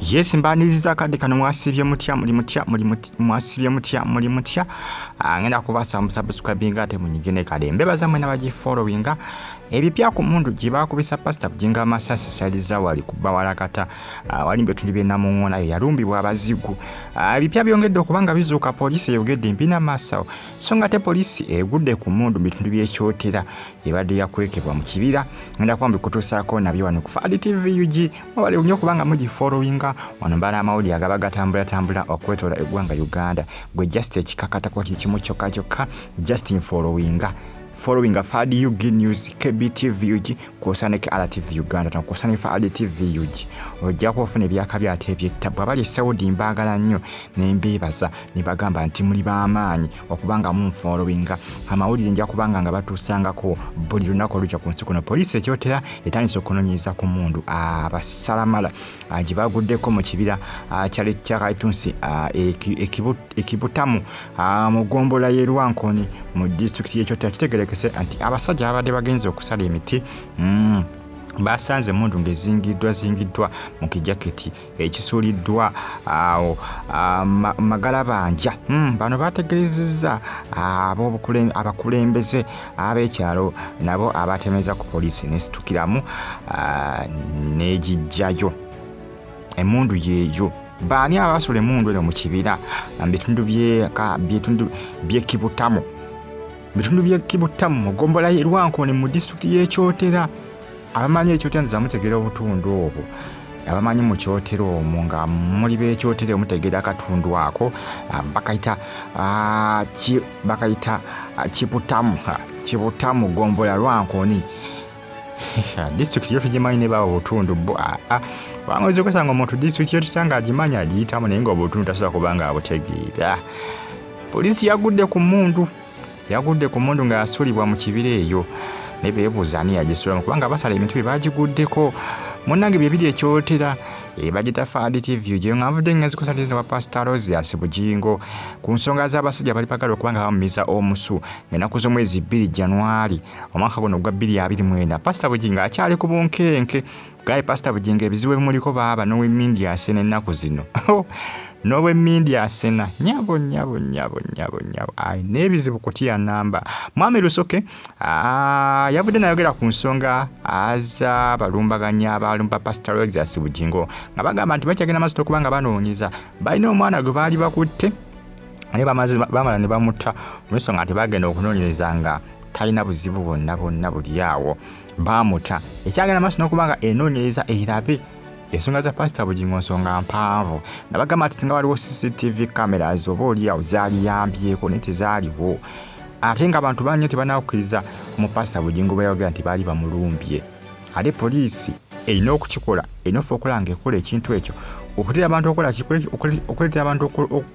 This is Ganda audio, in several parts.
Yes, mbaniriza akadde kano. Mwasibye mutya? Muli mutya? Muli mwasibye mutya? Muli mutya? Ngenda kubasaba musubscribinga ate munyige ne kale mbebaza mwena bagifollowinga. Ebipya ku mundu gye baakubisa Pasita Bugingo amasasi saliza wali ku Bawalakata, wali mu bitundu by'e Namuŋŋoona eyo yalumbibwa abazigu. Ebipya byongedde okuba nga bizuuka, poliisi eyogedde mpina maaso awo. So nga ate poliisi egudde ku mundu mu bitundu by'e Kyotera ebadde yakwekebwa mu kibira. Ngenda kuba mbikutuusaako nabyo wano ku Fadi TV UG. Mwebale nnyo okuba nga mugifollowinga wano. Mbala amawulire agaba gatambulatambula okwetoola eggwanga Uganda. Gwe just ekikakatako kiri kimu kyokka kyokka, just nfollowinga, followinga Fadi UG News, KBTV UG, kwosa ne KRTV Uganda, kwosa ne Fadi TV UG. Ojja kuba ofuna ebyakabi ate ebyettabbu. Abali e Saudi mbaagala nnyo ne mbeebaza ne bagamba nti muli b'amaanyi okuba nga munfollowinga. Amawulire nja kubanga nga batuusangako buli lunaku olukya ku nsi kuno. Poliisi ekyotera etandise okunoonyereza ku mundu abasalamala gye baguddeko mu kibira kyali kya Kaitunsi ekibutamu mu ggombolola y'e Lwankoni mu disitulikiti y'e Kyotera. Kitegeerekese nti abasajja babadde bagenze okusala emiti, basanze emundu ng'ezingiddwa zingiddwa mu kijaketi ekisuuliddwa awo magalabanja. Bano bategeezezza abakulembeze ab'ekyalo, nabo abatemeza ku poliisi nesitukiramu n'egijjayo emundu yeeyo. Baani abasula emundu eno mu kibira mu bitundu by'ekibutamu, bitundu by'ekibutamu mu ggombolola y'e Lwankoni mu disitulikiti y'e Kyotera? Abamanyi ekyotera nza mutegeera obutundu obwo. Abamanyi mu Kyotera omwo nga muli b'ekyotera mutegeera akatundu ako bakayita bakayita Kibutamu, Kibutamu, ggombolola Lwankoni, disitulikiti yo tugimanyi ne baawo obutundu bo. Kubanga oyinza okwesanga omuntu disitulikiti yo tutya ng'agimanyi agiyitamu, naye ng'obutundu tasobola kuba nga abutegeera. Poliisi yagudde ku mundu, yagudde ku mundu nga yasuulibwa mu kibira eyo, naye beebuuza ani yagisulamu kubanga basala ebintu bye bagiguddeko. Munnange, bye biri ekyotera, bagita Fadi TV gye nga nvudde ngenzi kusaliza wa Pastor Rosius Bugingo ku nsonga z'abasajja bali bagala okuba nga bamumiza omusu ng'ennaku z'omwezi 2 Januari omwaka guno ogwa 2024. Pastor Bugingo akyali ku bunkenke. Gaye Pastor Bugingo ebizibu ebimuliko baaba n'ow'emmindi asena ennaku zino, n'ow'emmindi asena, nyabo nyabo nyabo nyabo nyabo, alina ebizibu kutya namba. Mwami Lusoke yavudde nayogera ku nsonga az'abalumbaganya abalumba Pastor Rosius Bugingo nga bagamba nti bakyagenda maaso okuba nga banoonyeza, balina omwana gwe baali bakutte naye bamala ne bamutta olw'ensonga nti bagenda okunoonyereza nga talina buzibu bwonna bwonna buli awo baamuta. Ekyagenda maaso n'okuba nga enoonyereza erabe ensonga za Pasita Bugingo nsonga mpanvu, nga bagamba nti singa waliwo CCTV cameras oba oliawo zaaliyambyeko, naye tezaaliwo, ate nga abantu bangi tebanakukkiriza mu Pasita Bugingo bwe yayogera nti baali bamulumbye. Ate poliisi erina okukikola, erina ofa okola nga ekola ekintu ekyo okuleetera abantu okukola ki? Okuleetera abantu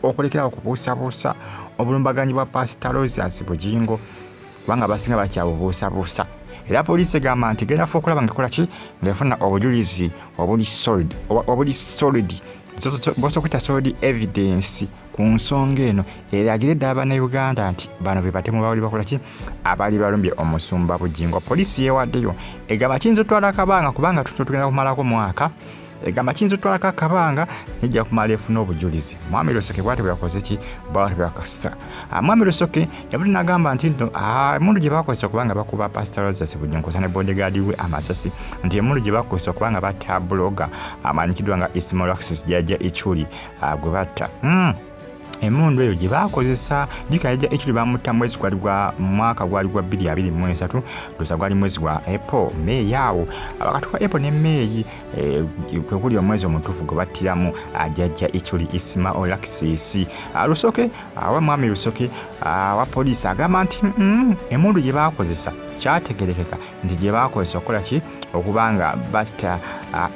okulekerawo okubuusabuusa obulumbaganyi bwa Pasita Rosius Bugingo, kubanga abasinga bakyabubuusabuusa. Era poliisi egamba nti genda fa okulaba nga ekola ki, ng'efuna obujulizi obuli solid, obuli solid, bosobola okuyita solid evidence ku nsonga eno, eragire ddala Bannayuganda nti bano be batemu bawali bakola ki, abaali balumbye omusumba Bugingo. Poliisi yeewaddeyo, egamba kiyinza otwala akabanga kubanga tugenda kumalako mwaka. Egamba kiyinza otwalako akabanga, nejja kumala efuna obujulizi. Mwami Lusoke bwati bwe yakoze ki, bwati bwe yakasita. Mwami Lusoke yavudde n'agamba nti nno emundu gye bakozesa okuba nga bakuba Pastor Roses Bugingo ne bodyguard we amasasi, nti emundu gye bakozesa okuba nga batta blogger amanyikiddwa nga Ismail Axis Jajja Ichuli gwe batta, emundu eyo gye bakozesa jika Jajja Ichuli bamutta mwezi gwali gwa mwaka gwali gwa 2023, ndoza gwali mwezi gwa April, May awo, wakati wa April ne May kwe kuli omwezi omutuufu gwe battiramu Jajja Ichuli Isma Olaxis. Lusoke awa mwami Lusoke wa poliisi agamba nti emundu gye bakozesa kyategerekeka nti gye bakozesa okukola ki, okuba nga batta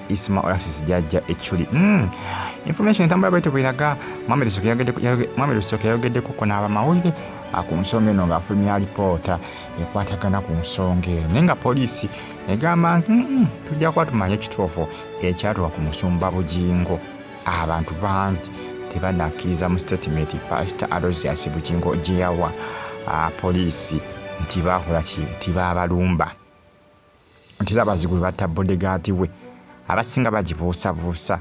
Isma Olaxis Jajja Ichuli. Information entambula bwetyo bweraga. Mwami Lusoke yayogeddeko n'abamawulire ku nsonga eno ng'afulumya alipoota ekwatagana ku nsonga eno, naye nga poliisi egamba nti tujja kuba tumanye ekituufu ekyatuuka ku musumba Bugingo. Abantu bangi tebanakkiriza mu statement Pastor Aloysius Bugingo gye yawa poliisi nti baakola ki, nti baabalumba, nti era abazigu be batta bodyguard we. Abasinga bagibuusabuusa.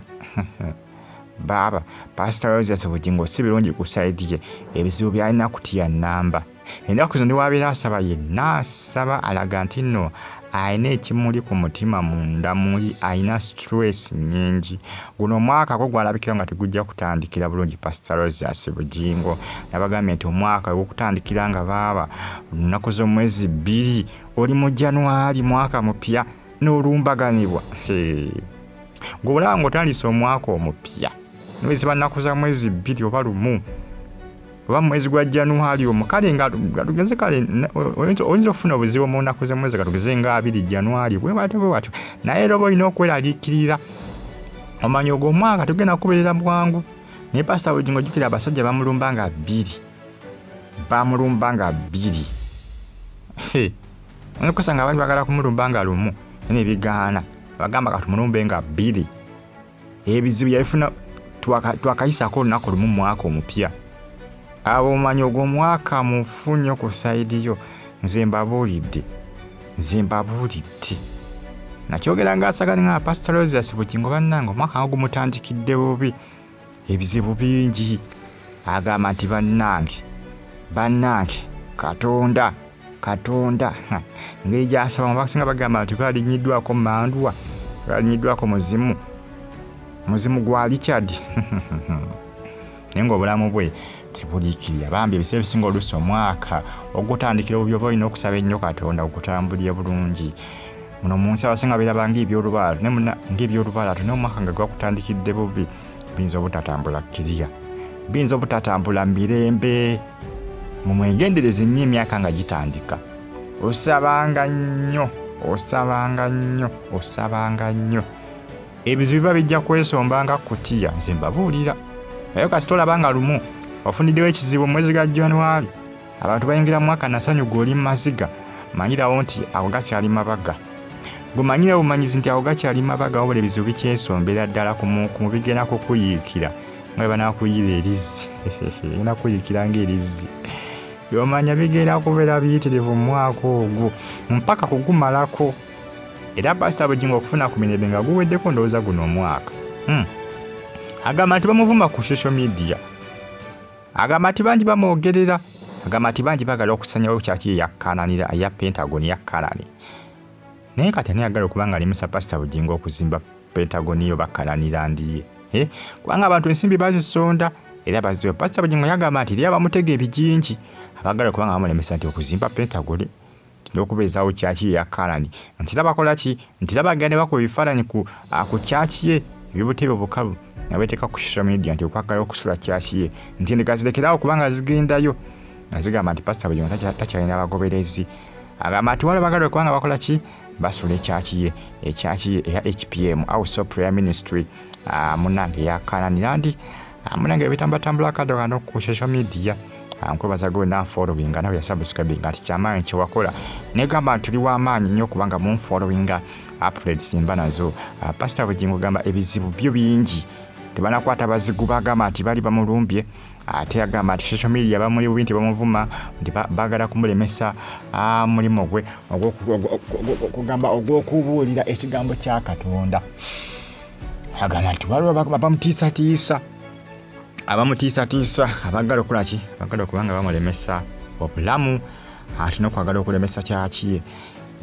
Baaba Pasita Rosius Bugingo si birungi ku sayidi ye, ebizibu by'alina kutiya nnamba. Ennaku zino ne w'abeera asaba yenna asaba alaga nti nno alina ekimuli ku mutima munda muli alina stress nnyingi. Guno omwaka gwo gwalabikirawo nga tegujja kutandikira bulungi Pasita Rosius Bugingo. Nabagambye nti omwaka ogw'okutandikira nga baaba nnaku z'omwezi 2 oli mu January mwaka mupya n'olumbaganibwa. Gwe olaba ng'otandise omwaka omupya neziba nnaku za mwezi 2 oba 1 oba mwezi gwa January omwo, kale nga tugeze kale oyinza okufuna obuzibu mu nnaku z'omwezi nga tugeze nga 2 January bwe batyo bwe batyo, naye era oba olina okweraliikirira omanya ogwo omwaka tugenda kubeerera bwangu. Naye Pasita Bugingo ojjukira abasajja bamulumba nga 2, bamulumba nga 2. Oyinza nga bali bagala kumulumba nga 1 naye ne bigaana, bagamba katumulumbe nga 2. Ebizibu yabifuna twakayisako olunaku lumu mu mwaka omupya. Abo omanyi ogwo omwaka mufu nnyo ku sayidi yo. Nze mbabuulidde, nze mbabuulidde. Nakyogera ng'asagani nga Pasita Rosius Bugingo bannange omwaka nga gumutandikidde bubi, ebizibu bingi. Agamba nti bannange, bannange Katonda, Katonda. Engeri gy'asaba abasinga bagamba nti baalinnyiddwako mandwa, baalinnyiddwako muzimu, muzimu gwa Richard. Naye ng'obulamu bwe tebuliikirira. Bambi ebiseera ebisinga oluusi omwaka ogutandikira obubi oba olina okusaba ennyo Katonda ogutambulire bulungi. Muno mu nsi abasinga beeraba ng'ebyolubaala ng'ebyolubaala naye omwaka nga gwakutandikidde bubi biyinza obutatambula kkiriya, biyinza obutatambula mirembe. Mumwegendereze nnyo emyaka nga gitandika. Osabanga nnyo, osabanga nnyo, osabanga nnyo. Ebizibu biba bijja kwesomba nga kutiya, nze mbabuulira. Naye kasita olaba nga lumu ofuniddewo ekizibu mu mwezi gwa January, abantu bayingira mu mwaka nasanyu gw'oli mu maziga, manyirawo nti ago gakyali mabaga. Gwe manyirawo bumanyizi nti ago gakyali mabaga, wabula ebizibu bikyesombera ddala ku bigenda kukuyiikira nga bwe banaakuyiira erizzi. Bigenda kukuyiikira ng'erizzi. By'omanya bigenda kubeera biyitirivu mu mwaka ogwo mpaka kugumalako. Era Pasita Bugingo okufuna ku mirembe nga guweddeko ndowooza guno omwaka. Agamba nti bamuvuma ku social media. Agamba nti bangi bamwogerera. Agamba nti bangi baagala okusanyawo kyaki eyakkaananira eya Pentagon ya Kanani. Naye kati ani ayagala okuba nga alemesa Pasita Bugingo okuzimba Pentagon yo bakkaananira ndiye? Kubanga abantu ensimbi bazisonda era baziwa. Pasita Bugingo yagamba nti eri abamutega ebijinji abaagala okuba nga bamulemesa nti okuzimba Pentagon n'okubeezaawo kyaki eya Kanani. Nti era bakola ki? Nti era bagenda ne bakuba ebifaananyi ku kyaki ye eby'obutebe obukalu nga beeteeka ku social media nti okwagala okusula kyaki ye. Nti endiga zirekeraawo kubanga zigendayo nga zigamba nti Pasita Bugingo takyalina bagoberezi. Agamba nti waliwo baagala okuba nga bakola ki? Basula ekyaki ye, ekyaki ye eya HPM, House of Prayer Ministry, munnange eya Kanani nandi munnange ebitambatambula akadde kano ku social media. Nkwebaza gwe nanfollowinga nawe yasubscribinga nti kyamaanyi kye wakola. Negamba nti tuli w'amaanyi nnyo kubanga munfollowinga upgrades mba nazo. Pasita Bugingo gamba ebizibu byo bingi, tebanakwata bazigu bagamba nti bali bamulumbye. Ate agamba nti social media bamuli bubi nti bamuvuma nti baagala kumulemesa mulimu gwe kugamba ogw'okubuulira ekigambo kya Katonda. Agamba nti waliwo abamutiisatiisa, abamutiisatiisa abaagala okukola ki? Abaagala okuba nga bamulemesa obulamu ate n'okwagala okulemesa kyaki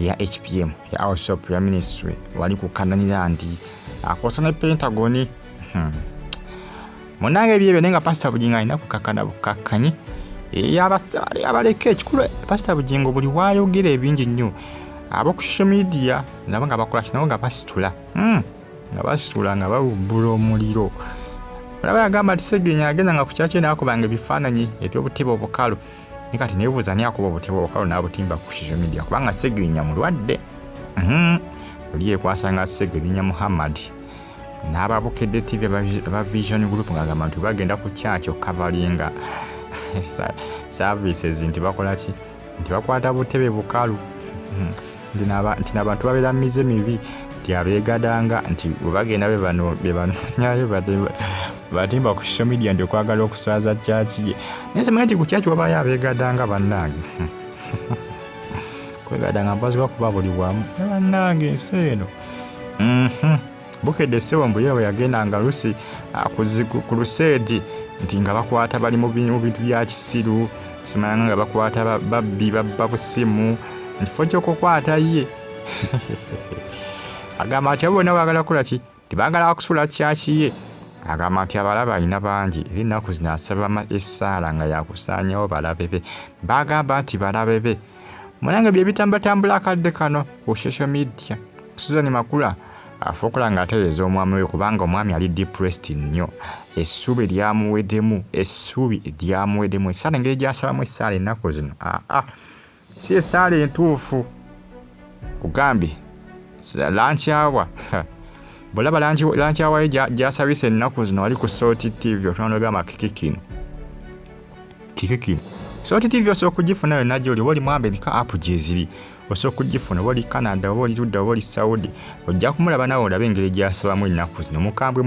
eya HPM ya House of Prayer Ministry wali ku Kananira nti akosa ne Pentagon. Munnange ebyebyo naye nga Pasita Bugingo alina kukakkana bukakkanyi. Abaleka ekikulu Pasita Bugingo buli waayogera ebingi nnyo ab'oku social media nabo nga bakola ki? Nabo nga basitula, nga basitula nga bawubbula omuliro. Olaba yagamba nti Ssegirinya yagenda nga ku kyaki n'akubanga ebifaananyi eby'obutebe obukalu. Naye kati neebuuza ani akuba obutebe obukalu n'abutimba ku social media kubanga Ssegirinya mulwadde. Oli yeekwasanga Ssegirinya Muhammad n'ababukedde TV aba Vision Group ng'agamba nti bagenda ku kyaki okukavalinga services nti bakola ki? Nti bakwata butebe bukalu. Nti n'abantu babeera mu mize mibi nti abeegadanga nti bwe bagenda be banoonyayo batimba ku social media nti okwagala okuswaza kyaki ye. Naye simanyi nti ku kyaki wabaayo abeegadanga bannange. Kwegadanga mpazi bakuba buli wamu. Bannange ensi eno. Bukedde ssebo mbu ye bwe yagendanga lusi ku luseedi nti nga bakwata bali mu bintu bya kisiru, simanyanga nga bakwata babbi babba busimu, ekifo ky'okukwata ye agamba nti abo bonna baagala kukola ki? Tebaagala kusula kyaki ye. Agamba nti abalabe alina bangi era ennaku zino asaba essaala nga yakusaanyawo balabe be. Baagamba nti balabe be. Munange bye bitambatambula akadde kano ku social media. Susan Makula afuukula ng'atereeza omwami we kubanga omwami ali depressed nnyo. Essuubi lyamuweddemu, essuubi lyamuweddemu. Essaala engeri gy'asabamu essaala ennaku zino, aa si essaala entuufu. Kugambye lunch hour, bw'olaba lunch hour ye gy'asabisa ennaku zino wali ku Salt TV otuna n'ogamba kiki kino? Kiki kino? Salt TV osobola okugifuna yonna gy'oli, oba oli mu America app gyeziri. Osobola okugifuna oba oli Canada oba oli Ludda oba oli Saudi, ojja kumulaba naawe olabe engeri gy'asabamu ennaku zino. Mukambwe.